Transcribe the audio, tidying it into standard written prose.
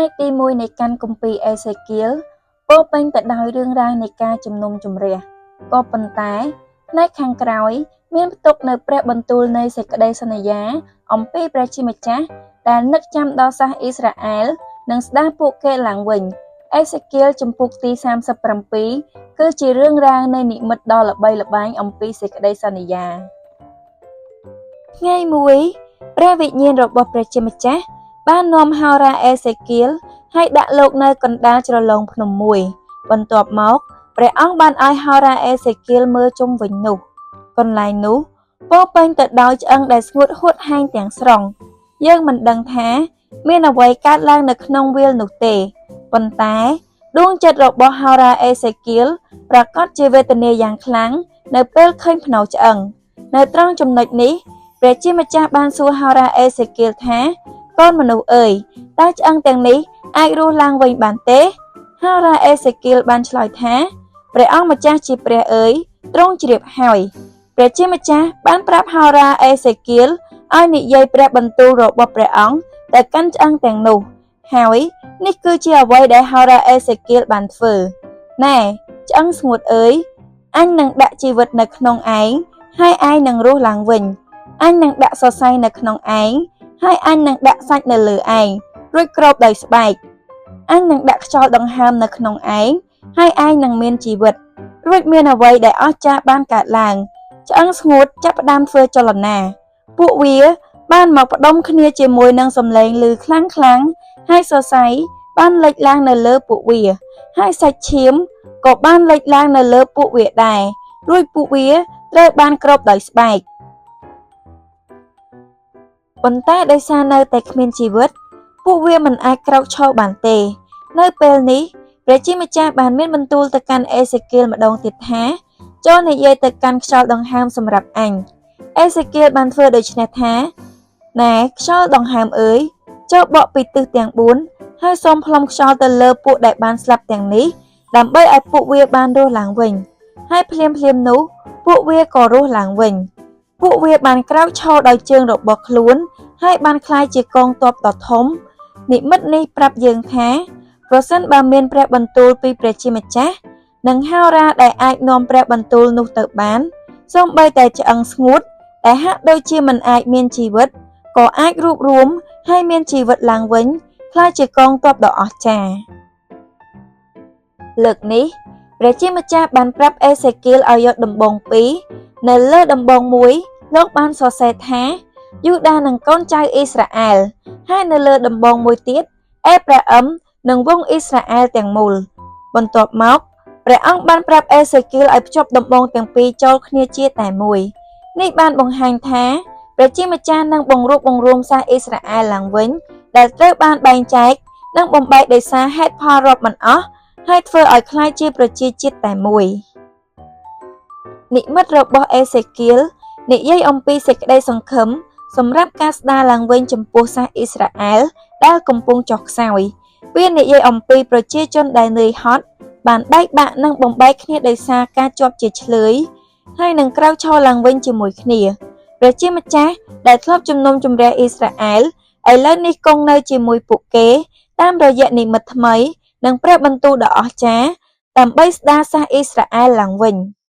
ែកទីមួយនៃកាន់គម្ពីរអេសេគៀលពោរពេញទៅដោយរឿងរ៉ាវនៃការជំនុំជម្រះក៏ប៉ុន្តែផ្នែកខាងក្រោយមានផ្ទុកនូវព្រះបន្ទូលនៃសេចក្តីសន្យាអំពីព្រះជាម្ចាស់ដែលនឹកចាំដល់សាសអ៊ីស្រាអែលនិងស្ដារពួកគេឡើងវិញអេសេគៀលជំពូកទី37គឺជារឿងរ៉ាវនៃនិមិត្តដ៏ល្បីល្បាញអំពីសេចក្តីសន្យាថ្ងៃមួយព្រះវិញ្ញាណរបស់ព្រះជាម្ចាស់បាននាំហោរាអេសេគៀលហើយដាក់លោកនៅកណ្ដាលជ្រលងភ្នំមួយ បន្ទាប់មកព្រះអង្គបានឲ្យហោរាអេសេគៀលមើលជុំវិញនោះកន្លែងនោះពោរពេញទៅដោយឆ្អឹងដែលស្ងួតហួតហែងទាំងស្រុងយើងមិនដឹងថាមានអ្វីកើតឡើងនៅក្នុងវាលនោះទេប៉ុន្តែដួងចិត្តរបស់ហោរាអេសេគៀលប្រាកដជាវេទនាយ៉ាងខ្លាំងនៅពេលឃើញផ្នូរឆ្អឹងនៅត្រង់ចំណុចនេះព្រះជាម្ចាស់បានសួរហោរាអេសេគៀលថាកូនមនុស្សអើយតើឆ្អឹងទាំងនេះអាចរស់ឡើងវិញបានទេហោរាអេសេគៀលបានឆ្លើយថាព្រះអង្គម្ចាស់ជាព្រះអើយទ្រង់ជ្រាបហើយព្រះជាម្ចាស់បានប្រាប់ហោរាអេសេគៀលឲ្យនិយាយព្រះបន្ទូលរបស់ព្រះអង្គទៅកាន់ឆ្អឹងទាំងនោះហើយនេះគឺជាអ្វីដែលហោរាអេសេគៀលបានធ្វើណែឆ្អឹងស្ងួតអើយអញនឹងដាក់ជីវិតនៅក្នុងឯងហើយឯងនឹងរស់ឡើងវិញអញនឹងដាក់សរសៃនៅក្នុងឯងហើយអញនឹងដាក់សាច់នៅលើឯងរួចគ្របដោយស្បែកអញនឹងដាក់ខ្យល់ដង្ហើមនៅក្នុងឯងហើយឯងនឹងមានជីវិតរួចមានអ្វីដែលអស្ចារ្យបានកើតឡើងឆ្អឹងស្ងួតចាប់ផ្ដើមធ្វើចលនាពួកវាបានមកផ្ដុំគ្នាជាមួយនឹងសំឡេងឮខ្លាំងៗហើយសរសៃបានលេចឡើងនៅលើពួកវាហើយសាច់ឈាមក៏បានលេចឡើងនៅលើពួកវាដែររួចពួកវាត្រូវបានគ្របដោយស្បែកប៉ុន្តែដោយសារនៅតែគ្មានជីវិតពួកវាមិនអាចក្រោកឈរបានទេនៅពេលនេះព្រះជាម្ចាស់បានមានបន្ទូលទៅកាន់អេសេគៀលម្ដងទៀតថាចូលនិយាយទៅកាន់ខ្យល់ដង្ហើមសម្រាប់អញអេសេគៀលបានធ្វើដូច្នេះថាណែខ្យល់ដង្ហើមអើយចូលបក់ពីទិសទាំង4ហើយសូមផ្លុំខ្យល់ទៅលើពួកដែលបានស្លាប់ទាំងនេះដើម្បីឲ្យពួកវាបានរស់ឡើងវិញហើយភ្លាមៗនោះពួកវាក៏រស់ឡើងវិញពួកវាបានក្រោកឈរដោយជើងរបស់ខ្លួនហើយបានក្លាយជាកងទ័ពដ៏ធំនិមិត្តនេះប្រាប់យើងថាប្រសិនបើមានព្រះបន្ទូលពីព្រះជាម្ចាស់និងហោរាដែលអាចនាំព្រះបន្ទូលនោះទៅបានសូម្បីតែឆ្អឹងស្ងួតដែលហាក់ដូចជាមិនអាចមានជីវិតក៏អាចរួបរួមហើយមានជីវិតឡើងវិញក្លាយជាកងទ័ពដ៏អស្ចារ្យលើកនេះព្រះជាម្ចាស់បានប្រាប់អេសេគៀលឲ្យយកដំបងពីរនៅលើដំបងមួយលោកបានសរសេរថាយូដានិងកូនចៅអ៊ីស្រាអែលហើយនៅលើដំបងមួយទៀតអេប្រាអឹមនិងវង្សអ៊ីស្រាអែលទាំងមូលបន្ទាប់មកព្រះអង្គបានប្រាប់អេសេគៀលឲ្យភ្ជាប់ដំបងទាំងពីរចូលគ្នាជាតែមួយនេះបានបង្ហាញថាព្រះជាម្ចាស់នឹងបង្រួបបង្រួមសាសអ៊ីស្រាអែលឡើងវិញដែលត្រូវបានបែងចែកនិងបំបែកដោយសារហេតុផលរាប់មិនអស់ហើយធ្វើឲ្យក្លាយជាប្រជាជាតិតែមួយនិមិត្តរបស់អេសេគៀលនិយាយអំពីសេចក្តីសង្ឃឹមសម្រាប់ការស្ដារឡើងវិញចំពោះសាសអ៊ីស្រាអែលដែលកំពុងចុះខ្សោយវានិយាយអំពីប្រជាជនដែលនឿយហត់បានបែកបាក់និងបំបែកគ្នាដោយសារការជាប់ជាឈ្លើយហើយនឹងក្រោកឈរឡើងវិញជាមួយគ្នាព្រះជាម្ចាស់ដែលធ្លាប់ជំនុំជម្រះអ៊ីស្រាអែលឥឡូវនេះគង់នៅជាមួយពួកគេតាមរយៈនិមិត្តថ្មីនិងព្រះបន្ទូលដ៏អស្ចារ្យដើម្បីស្ដារសាសអ៊ីស្រាអែលឡើងវិញ។